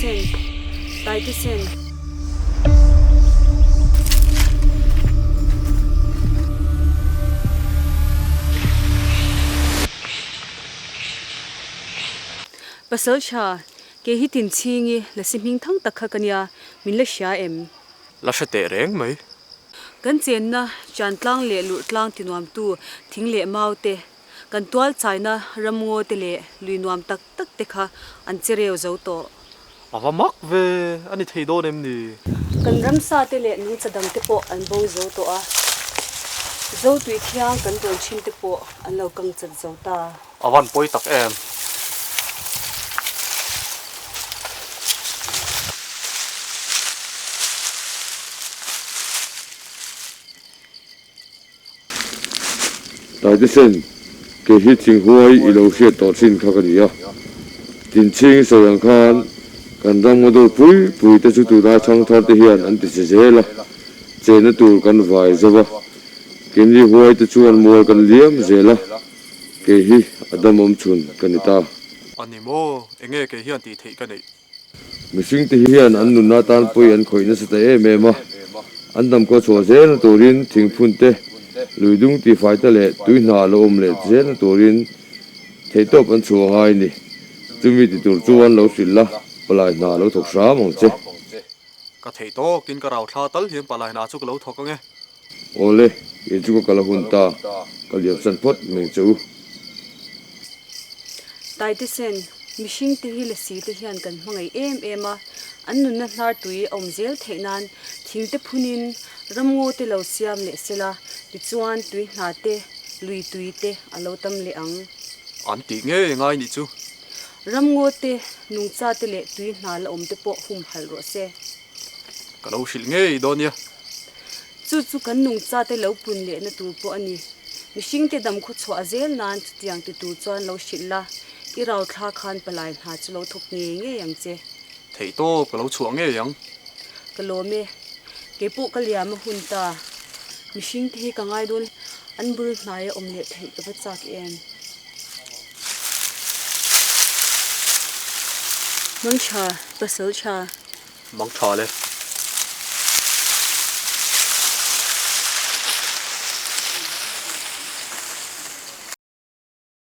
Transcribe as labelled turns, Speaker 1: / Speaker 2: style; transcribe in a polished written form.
Speaker 1: Taitesen, Taitesen. Pasaltha, kei hi Tinchhingi, Lasi hming thang tak kha ka nia, min la hria em?
Speaker 2: La hre teh reng mai.
Speaker 1: Kan chenna Chantlang leh Lurhtlang tinuamtu thing leh mau te, kan tual chaina ramngaw te leh lui nuam tak tak te kha an che reu zo tawh.
Speaker 2: A va mak ve, a ni thei dawn em ni?
Speaker 1: Kan ramsa te leh nungcha dang te pawh an bo zo tawh a, zo tui thiang kan dawn thin te pawh an lo kang chat zo ta.
Speaker 2: A van pawi tak em?
Speaker 3: Taitesen, kei hi thinghuai i lo hriat tawh thin kha ka ni a. Tinchhing sawi ang khan kan ram ngaw pui pui te chu tunlai thangthar te hian an ti che zel a, chenna tur kan vai zo va, keini huai te chuan mual kan liam zel a. Kei hi a dam awm chhun ka ni ta.
Speaker 2: A ni maw? Enge kei hian tih theih ka neih?
Speaker 3: Mihring te hian an nunna atan pawi an khawih nasa ta em em a. An damkhaw chhuah zelna turin thingphun te, luidung tihfai te leh tui hna lo awm leh zelna turin theihtawp an chhuah ngai ni. Chumi ti tur chuan lo hrilh la, palai hna lo thawk hram ang che.
Speaker 2: Ka theihtawkin ka rau thla tal hian palai hna chu ka lo thawk ange.
Speaker 3: Awle, in chu ka kal a hun ta, ka liam san phawt meng che u.
Speaker 1: Taitesen, mihring te hi lasi te hian kan hmangaih em em a, an nunna hnar tui a awm zel theih nan thing te phunin ramngaw te lo siam leh sela, tichuan tui hna te, lui tui te a lo tam leh ang.
Speaker 2: An tih ngei ngai nih chu.
Speaker 1: Ramngaw te, nungcha te leh tui hna la awm te pawh humhalh rawh se.
Speaker 2: Ka lo hrilh ngei dawn nia.
Speaker 1: Chu chu kan nungcha te lo pun lehna tur pawh a ni. Mihring te dam khaw chhuah zel nan chutiang ti tur chuan lo hrilh la, i rau thla khan palai hna chu lo thawk ngei ngei ang che.
Speaker 2: Theih tawp ka lo chhuah ngei ang.
Speaker 1: Ka lawm e. Kei pawh ka liam a hun ta. Mihring te hi ka ngai dawn an bul hnaia awm leh theih ka va chak em. Mangtha, pasal tha.
Speaker 2: Mangtha le.